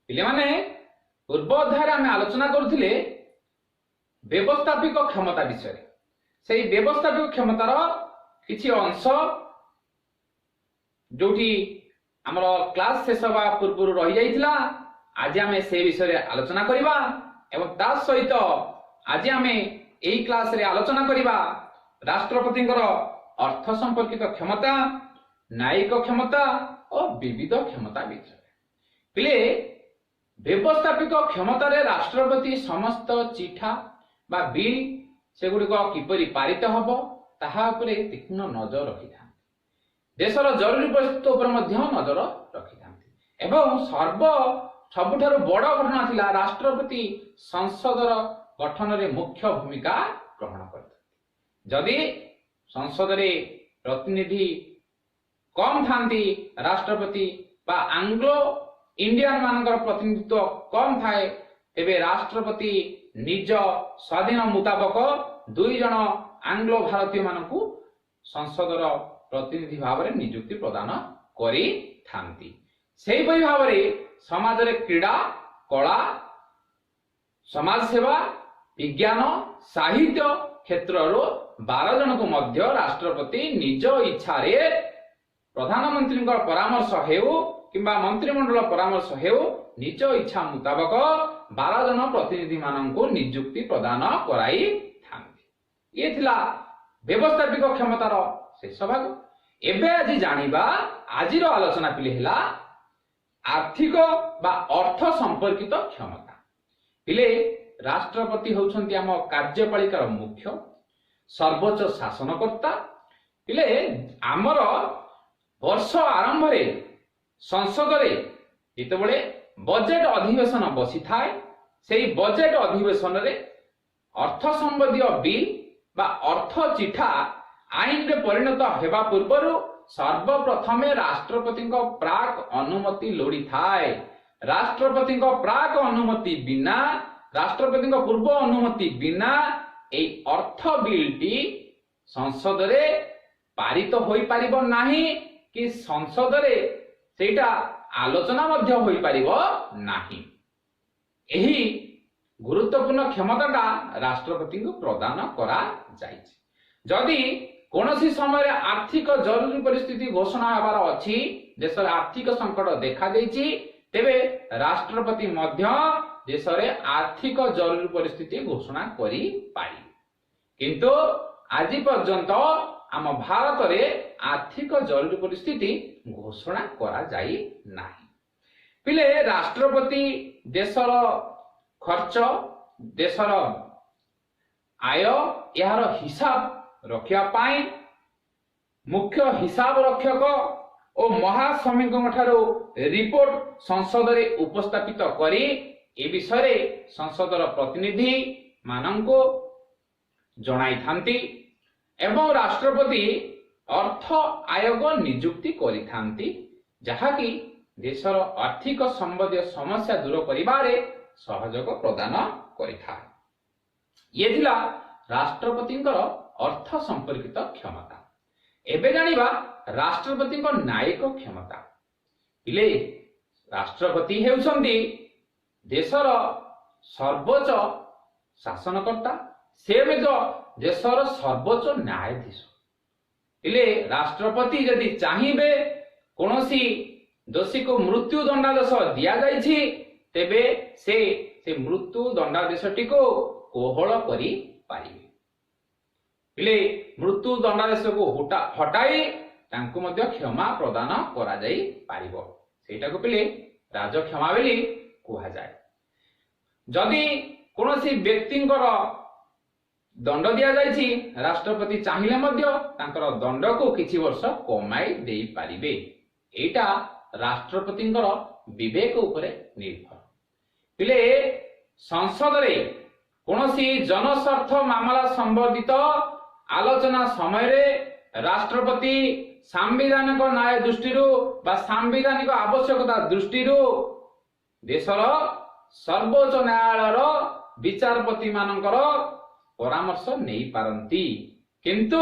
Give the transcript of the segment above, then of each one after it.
ପିଲାମାନେ, ପୂର୍ବ ଅଧ୍ୟାୟରେ ଆମେ ଆଲୋଚନା କରୁଥିଲେ ବ୍ୟବସ୍ଥାପିକ କ୍ଷମତା ବିଷୟରେ। ସେଇ ବ୍ୟବସ୍ଥାପିକ କ୍ଷମତାର କିଛି ଅଂଶ ଯୋଉଠି ଆମର କ୍ଲାସ ଶେଷ ହେବା ପୂର୍ବରୁ ରହିଯାଇଥିଲା, ଆଜି ଆମେ ସେ ବିଷୟରେ ଆଲୋଚନା କରିବା। ଏବଂ ତା ସହିତ ଆଜି ଆମେ ଏଇ କ୍ଲାସରେ ଆଲୋଚନା କରିବା ରାଷ୍ଟ୍ରପତିଙ୍କର ଅର୍ଥ ସମ୍ପର୍କିତ କ୍ଷମତା, ନ୍ୟାୟିକ କ୍ଷମତା ଓ ବିବିଧ କ୍ଷମତା ବିଷୟରେ। ପିଲେ, ବ୍ୟବସ୍ଥାପିକ କ୍ଷମତାରେ ରାଷ୍ଟ୍ରପତି ସମସ୍ତ ଚିଠା ବା ବିଲ୍ ସେଗୁଡ଼ିକ କିପରି ପାରିତ ହେବ ତାହା ଉପରେ ତୀକ୍ଷ୍ଣ ନଜର ରଖିଥାନ୍ତି। ଦେଶର ଜରୁରୀ ପରିସ୍ଥିତି ଉପରେ ମଧ୍ୟ ନଜର ରଖିଥାନ୍ତି। ଏବଂ ସବୁଠାରୁ ବଡ଼ ଘଟଣା ଥିଲା, ରାଷ୍ଟ୍ରପତି ସଂସଦର ଗଠନରେ ମୁଖ୍ୟ ଭୂମିକା ଗ୍ରହଣ କରିଥାନ୍ତି। ଯଦି ସଂସଦରେ ପ୍ରତିନିଧି କମ୍ ଥାନ୍ତି, ରାଷ୍ଟ୍ରପତି ବା ଆଙ୍ଗ୍ଲୋ ଇଣ୍ଡିଆନ ମାନଙ୍କର ପ୍ରତିନିଧିତ୍ୱ କମ୍ ଥାଏ, ତେବେ ରାଷ୍ଟ୍ରପତି ନିଜ ସ୍ୱାଧୀନ ମୁତାବକ 2 ଜଣ ଆଙ୍ଗ୍ଲୋ ଭାରତୀୟ ମାନଙ୍କୁ ସଂସଦର ପ୍ରତିନିଧି ଭାବରେ ନିଯୁକ୍ତି ପ୍ରଦାନ କରିଥାନ୍ତି। ସେହିପରି ଭାବରେ ସମାଜରେ କ୍ରୀଡ଼ା, କଳା, ସମାଜସେବା, ବିଜ୍ଞାନ, ସାହିତ୍ୟ କ୍ଷେତ୍ରରୁ 12 ଜଣଙ୍କୁ ମଧ୍ୟ ରାଷ୍ଟ୍ରପତି ନିଜ ଇଚ୍ଛାରେ ପ୍ରଧାନମନ୍ତ୍ରୀଙ୍କ ପରାମର୍ଶ ହେଉ କିମ୍ବା ମନ୍ତ୍ରିମଣ୍ଡଳ ପରାମର୍ଶ ହେଉ, ନିଜ ଇଚ୍ଛା ମୁତାବକ 12 ଜଣ ପ୍ରତିନିଧି ମାନଙ୍କୁ ନିଯୁକ୍ତି ପ୍ରଦାନ କରାଇଥାନ୍ତି। ଇଏ ଥିଲା ବ୍ୟବସ୍ଥାପିକ କ୍ଷମତାର ଶେଷ ଭାଗ। ଏବେ ଆଜି ଜାଣିବା, ଆଜିର ଆଲୋଚନା ପିଲେ ହେଲା ଆର୍ଥିକ ବା ଅର୍ଥ ସମ୍ପର୍କିତ କ୍ଷମତା। ପିଲେ, ରାଷ୍ଟ୍ରପତି ହେଉଛନ୍ତି ଆମ କାର୍ଯ୍ୟପାଳିକାର ମୁଖ୍ୟ ସର୍ବୋଚ୍ଚ ଶାସନକର୍ତ୍ତା। ପିଲେ, ଆମର ବର୍ଷ ଆରମ୍ଭରେ ସଂସଦରେ ଯେତେବେଳେ ବଜେଟ ଅଧିବେଶନ ବସିଥାଏ, ସେଇ ବଜେଟ ଅଧିବେଶନରେ ଅର୍ଥ ସମ୍ବନ୍ଧୀୟ ବିଲ୍ ବା ଅର୍ଥ ଚିଠା ଆଇନରେ ପରିଣତ ହେବା ପୂର୍ବରୁ ସର୍ବପ୍ରଥମେ ରାଷ୍ଟ୍ରପତିଙ୍କ ପ୍ରାକ୍ ଅନୁମତି ଲୋଡ଼ିଥାଏ। ରାଷ୍ଟ୍ରପତିଙ୍କ ପ୍ରାକ୍ ଅନୁମତି ବିନା, ରାଷ୍ଟ୍ରପତିଙ୍କ ପୂର୍ବ ଅନୁମତି ବିନା ଏଇ ଅର୍ଥ ବିଲ୍ଟି ସଂସଦରେ ପାରିତ ହୋଇପାରିବ ନାହିଁ କି ସଂସଦରେ ସେଇଟା ଆଲୋଚନା ମଧ୍ୟ ହୋଇପାରିବ ନାହିଁ। ଏହି ଗୁରୁତ୍ୱପୂର୍ଣ୍ଣ କ୍ଷମତାଟା ରାଷ୍ଟ୍ରପତିଙ୍କୁ ପ୍ରଦାନ କରାଯାଇଛି। ଯଦି କୌଣସି ସମୟରେ ଆର୍ଥିକ ଜରୁରୀ ପରିସ୍ଥିତି ଘୋଷଣା ହେବାର ଅଛି, ଦେଶରେ ଆର୍ଥିକ ସଙ୍କଟ ଦେଖାଦେଇଛି, ତେବେ ରାଷ୍ଟ୍ରପତି ମଧ୍ୟ ଦେଶରେ ଆର୍ଥିକ ଜରୁରୀ ପରିସ୍ଥିତି ଘୋଷଣା କରିପାରିବେ। କିନ୍ତୁ ଆଜି ପର୍ଯ୍ୟନ୍ତ ଆମ ଭାରତରେ ଆର୍ଥିକ ଜରୁରୀ ପରିସ୍ଥିତି ଘୋଷଣା କରାଯାଇ ନାହିଁ। ପିଲେ, ରାଷ୍ଟ୍ରପତି ଦେଶର ଖର୍ଚ୍ଚ, ଦେଶର ଆୟ, ଏହାର ହିସାବ ରଖିବା ପାଇଁ ମୁଖ୍ୟ ହିସାବ ରକ୍ଷକ ଓ ମହାସମିକଙ୍କ ଠାରୁ ରିପୋର୍ଟ ସଂସଦରେ ଉପସ୍ଥାପିତ କରି ଏ ବିଷୟରେ ସଂସଦର ପ୍ରତିନିଧି ମାନଙ୍କୁ ଜଣାଇଥାନ୍ତି। ଏବଂ ରାଷ୍ଟ୍ରପତି ଅର୍ଥ ଆୟୋଗ ନିଯୁକ୍ତି କରିଥାନ୍ତି, ଯାହାକି ଦେଶର ଆର୍ଥିକ ସମ୍ବନ୍ଧୀୟ ସମସ୍ୟା ଦୂର କରିବାରେ ସହଯୋଗ ପ୍ରଦାନ କରିଥାଏ। ଇଏ ଥିଲା ରାଷ୍ଟ୍ରପତିଙ୍କର ଅର୍ଥ ସମ୍ପର୍କିତ କ୍ଷମତା। ଏବେ ଜାଣିବା ରାଷ୍ଟ୍ରପତିଙ୍କ ନ୍ୟାୟିକ କ୍ଷମତା। ପିଲେ, ରାଷ୍ଟ୍ରପତି ହେଉଛନ୍ତି ଦେଶର ସର୍ବୋଚ୍ଚ ଶାସନକର୍ତ୍ତା, ସେ ମଧ୍ୟ ଦେଶର ସର୍ବୋଚ୍ଚ ନ୍ୟାୟାଧୀଶ। ପିଲେ, ରାଷ୍ଟ୍ରପତି ଯଦି ଚାହିଁବେ କୌଣସି ଦୋଷୀକୁ ମୃତ୍ୟୁ ଦଣ୍ଡାଦେଶ ଦିଆଯାଇଛି, ତେବେ ସେ ମୃତ୍ୟୁ ଦଣ୍ଡାଦେଶଟିକୁ କୋହଳ କରିପାରିବେ। ପିଲେ, ମୃତ୍ୟୁ ଦଣ୍ଡାଦେଶକୁ ହଟାଇ ତାଙ୍କୁ ମଧ୍ୟ କ୍ଷମା ପ୍ରଦାନ କରାଯାଇ ପାରିବ। ସେଇଟାକୁ ପିଲେ ରାଜକ୍ଷମା ବୋଲି କୁହାଯାଏ। ଯଦି କୌଣସି ବ୍ୟକ୍ତିଙ୍କର ଦଣ୍ଡ ଦିଆଯାଇଛି, ରାଷ୍ଟ୍ରପତି ଚାହିଁଲେ ମଧ୍ୟ ତାଙ୍କର ଦଣ୍ଡକୁ କିଛି ବର୍ଷ କମାଇ ଦେଇପାରିବେ। ଏଇଟା ରାଷ୍ଟ୍ରପତିଙ୍କର ବିବେକ ଉପରେ ନିର୍ଭର। ପିଲେ, ସଂସଦରେ କୌଣସି ଜନସ୍ୱାର୍ଥ ମାମଲା ସମ୍ବନ୍ଧିତ ଆଲୋଚନା ସମୟରେ ରାଷ୍ଟ୍ରପତି ସାମ୍ବିଧାନିକ ନ୍ୟାୟ ଦୃଷ୍ଟିରୁ ବା ସାମ୍ବିଧାନିକ ଆବଶ୍ୟକତା ଦୃଷ୍ଟିରୁ ଦେଶର ସର୍ବୋଚ୍ଚ ନ୍ୟାୟାଳୟର ବିଚାରପତି ମାନଙ୍କର ପରାମର୍ଶ ନେଇପାରନ୍ତି। କିନ୍ତୁ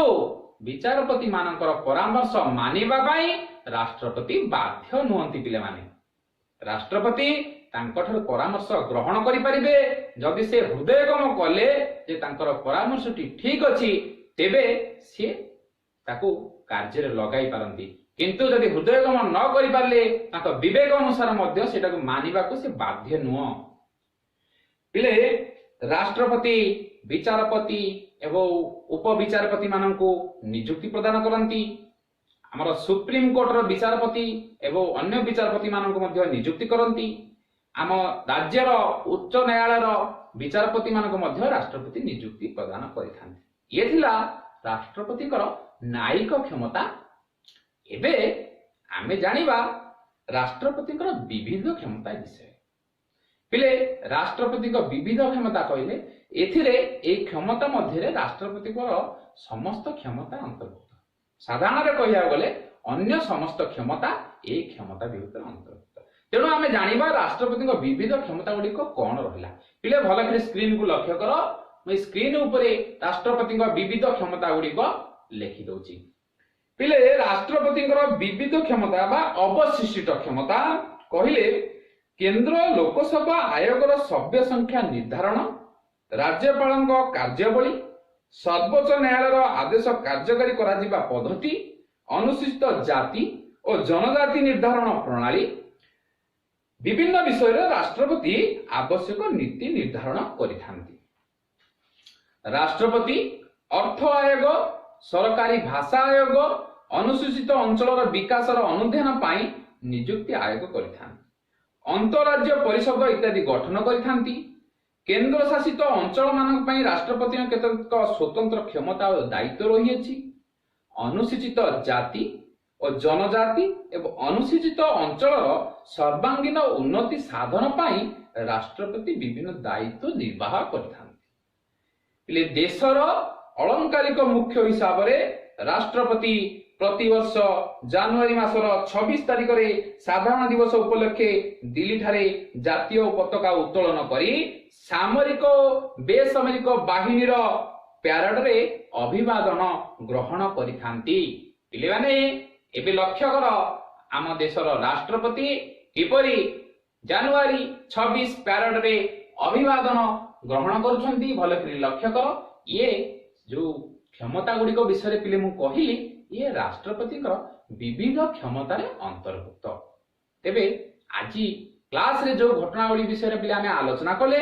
ବିଚାରପତି ମାନଙ୍କର ପରାମର୍ଶ ମାନିବା ପାଇଁ ରାଷ୍ଟ୍ରପତି ବାଧ୍ୟ ନୁହନ୍ତି। ପିଲାମାନେ, ରାଷ୍ଟ୍ରପତି ତାଙ୍କଠାରୁ ପରାମର୍ଶ ଗ୍ରହଣ କରିପାରିବେ। ଯଦି ସେ ହୃଦୟଗମ କଲେ ଯେ ତାଙ୍କର ପରାମର୍ଶଟି ଠିକ ଅଛି, ତେବେ ସିଏ ତାକୁ କାର୍ଯ୍ୟରେ ଲଗାଇ ପାରନ୍ତି। କିନ୍ତୁ ଯଦି ହୃଦୟଗମ ନ କରିପାରିଲେ, ତାଙ୍କ ବିବେକ ଅନୁସାରେ ମଧ୍ୟ ସେଟାକୁ ମାନିବାକୁ ସେ ବାଧ୍ୟ ନୁହଁ। ପିଲେ, ରାଷ୍ଟ୍ରପତି ବିଚାରପତି ଏବଂ ଉପବିଚାରପତି ମାନଙ୍କୁ ନିଯୁକ୍ତି ପ୍ରଦାନ କରନ୍ତି। ଆମର ସୁପ୍ରିମକୋର୍ଟର ବିଚାରପତି ଏବଂ ଅନ୍ୟ ବିଚାରପତି ମାନଙ୍କୁ ମଧ୍ୟ ନିଯୁକ୍ତି କରନ୍ତି। ଆମ ରାଜ୍ୟର ଉଚ୍ଚ ନ୍ୟାୟାଳୟର ବିଚାରପତି ମାନଙ୍କୁ ମଧ୍ୟ ରାଷ୍ଟ୍ରପତି ନିଯୁକ୍ତି ପ୍ରଦାନ କରିଥାନ୍ତି। ଇଏ ଥିଲା ରାଷ୍ଟ୍ରପତିଙ୍କର ନ୍ୟାୟିକ କ୍ଷମତା। ଏବେ ଆମେ ଜାଣିବା ରାଷ୍ଟ୍ରପତିଙ୍କର ବିବିଧ କ୍ଷମତା ବିଷୟରେ। ପିଲେ, ରାଷ୍ଟ୍ରପତିଙ୍କ ବିବିଧ କ୍ଷମତା କହିଲେ ଏଥିରେ ଏଇ କ୍ଷମତା ମଧ୍ୟରେ ରାଷ୍ଟ୍ରପତିଙ୍କର ସମସ୍ତ କ୍ଷମତା ଅନ୍ତର୍ଭୁକ୍ତ। ସାଧାରଣରେ କହିବାକୁ ଗଲେ ଅନ୍ୟ ସମସ୍ତ କ୍ଷମତା ଏଇ କ୍ଷମତା ଭିତରେ ଅନ୍ତର୍ଭୁକ୍ତ। ତେଣୁ ଆମେ ଜାଣିବା ରାଷ୍ଟ୍ରପତିଙ୍କ ବିବିଧ କ୍ଷମତା ଗୁଡ଼ିକ କଣ ରହିଲା। ପିଲେ, ଭଲ କରି ସ୍କ୍ରିନକୁ ଲକ୍ଷ୍ୟ କର। ମୁଁ ଏଇ ସ୍କ୍ରିନ ଉପରେ ରାଷ୍ଟ୍ରପତିଙ୍କ ବିବିଧ କ୍ଷମତା ଗୁଡ଼ିକ ଲେଖି ଦଉଛି। ପିଲେ, ରାଷ୍ଟ୍ରପତିଙ୍କର ବିବିଧ କ୍ଷମତା ବା ଅବଶିଷ୍ଟ କ୍ଷମତା କହିଲେ କେନ୍ଦ୍ର ଲୋକସଭା ଆୟୋଗର ସଭ୍ୟ ସଂଖ୍ୟା ନିର୍ଦ୍ଧାରଣ, ରାଜ୍ୟପାଳଙ୍କ କାର୍ଯ୍ୟାବଳୀ, ସର୍ବୋଚ୍ଚ ନ୍ୟାୟାଳୟର ଆଦେଶ କାର୍ଯ୍ୟକାରୀ କରାଯିବା ପଦ୍ଧତି, ଅନୁସୂଚିତ ଜାତି ଓ ଜନଜାତି ନିର୍ଦ୍ଧାରଣ ପ୍ରଣାଳୀ, ବିଭିନ୍ନ ବିଷୟରେ ରାଷ୍ଟ୍ରପତି ଆବଶ୍ୟକ ନୀତି ନିର୍ଦ୍ଧାରଣ କରିଥାନ୍ତି। ରାଷ୍ଟ୍ରପତି ଅର୍ଥ ଆୟୋଗ, ସରକାରୀ ଭାଷା ଆୟୋଗ, ଅନୁସୂଚିତ ଅଞ୍ଚଳର ବିକାଶର ଅନୁଧ୍ୟାନ ପାଇଁ ନିଯୁକ୍ତି ଆୟୋଗ କରିଥାନ୍ତି। ଅନ୍ତରାଜ୍ୟ ପରିଷଦ ଇତ୍ୟାଦି ଗଠନ କରିଥାନ୍ତି। କେନ୍ଦ୍ର ଶାସିତ ଅଞ୍ଚଳମାନଙ୍କ ପାଇଁ ରାଷ୍ଟ୍ରପତିଙ୍କ କେତେକ ସ୍ୱତନ୍ତ୍ର କ୍ଷମତା ଓ ଦାୟିତ୍ୱ ରହିଅଛି। ଅନୁସୂଚିତ ଜାତି ଓ ଜନଜାତି ଏବଂ ଅନୁସୂଚିତ ଅଞ୍ଚଳର ସର୍ବାଙ୍ଗୀନ ଉନ୍ନତି ସାଧନ ପାଇଁ ରାଷ୍ଟ୍ରପତି ବିଭିନ୍ନ ଦାୟିତ୍ୱ ନିର୍ବାହ କରିଥାନ୍ତି। ହେଲେ ଦେଶର ଅଳଙ୍କାରିକ ମୁଖ୍ୟ ହିସାବରେ ରାଷ୍ଟ୍ରପତି ପ୍ରତିବର୍ଷ ଜାନୁଆରୀ ମାସର 26 ତାରିଖରେ ସାଧାରଣ ଦିବସ ଉପଲକ୍ଷେ ଦିଲ୍ଲୀଠାରେ ଜାତୀୟ ପତାକା ଉତ୍ତୋଳନ କରି ସାମରିକ ଓ ବେସାମରିକ ବାହିନୀର ପ୍ୟାରେଡରେ ଅଭିବାଦନ ଗ୍ରହଣ କରିଥାନ୍ତି। ପିଲାମାନେ, ଏବେ ଲକ୍ଷ୍ୟ କର, ଆମ ଦେଶର ରାଷ୍ଟ୍ରପତି କିପରି ଜାନୁଆରୀ 26 ପ୍ୟାରେଡରେ ଅଭିବାଦନ ଗ୍ରହଣ କରୁଛନ୍ତି, ଭଲ କରି ଲକ୍ଷ୍ୟ କର। ଇଏ ଯୋଉ କ୍ଷମତା ଗୁଡ଼ିକ ବିଷୟରେ ପିଲେ ମୁଁ କହିଲି, ଇଏ ରାଷ୍ଟ୍ରପତିଙ୍କର ବିବିଧ କ୍ଷମତାରେ ଅନ୍ତର୍ଭୁକ୍ତ। ତେବେ ଆଜି କ୍ଲାସରେ ଯୋଉ ଘଟଣାବଳୀ ବିଷୟରେ ପିଲେ ଆମେ ଆଲୋଚନା କଲେ,